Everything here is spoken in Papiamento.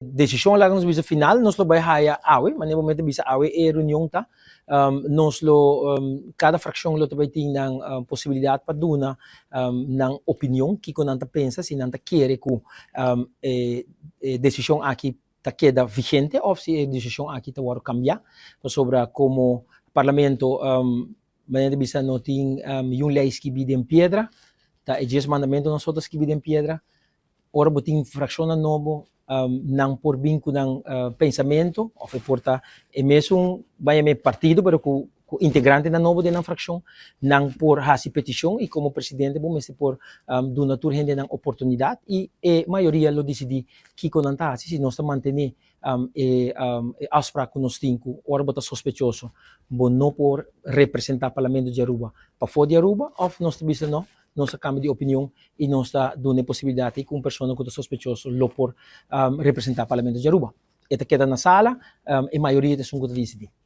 Desishon, laga nos bisa, final nos lo bai haya awe, ma na momento bisa awe e reunion ta, nos lo kada frakshon lo bai tin nan posibilidat pa duna nan opinion, kiko nan ta pensa, si nan ta kere ku e desishon aki ta keda vigente òf si e desishon aki ta wòrdu kambia. Pasobra komo parlamento, manera bisa, no tin un lei skibí den piedra, ta e 10 mandamentu nos ta skibí den piedra. Ora bo tin frakshon nobo, nan por bin ku nan pensamentu, òf e por ta e mesun bai partido, pero ku integrantenan nobo den nan frakshon, nan por hasi petishon i komo presidente bo mester por duna tur hende nan oportunidat i e mayoria lo disidí kiko nan ta hasi, si nos ta mantené e afspraak ku nos tin ku ora bo ta sospechoso, bo no por representá parlamento di Aruba pafó di Aruba, òf nos ta bisa no, nos a kambia di opinion i nos ta duna posibilidat ku un persona ku ta sospechoso lo por representá parlamento di Aruba. E ta keda na sala, e mayoria ta esun ku ta disidí.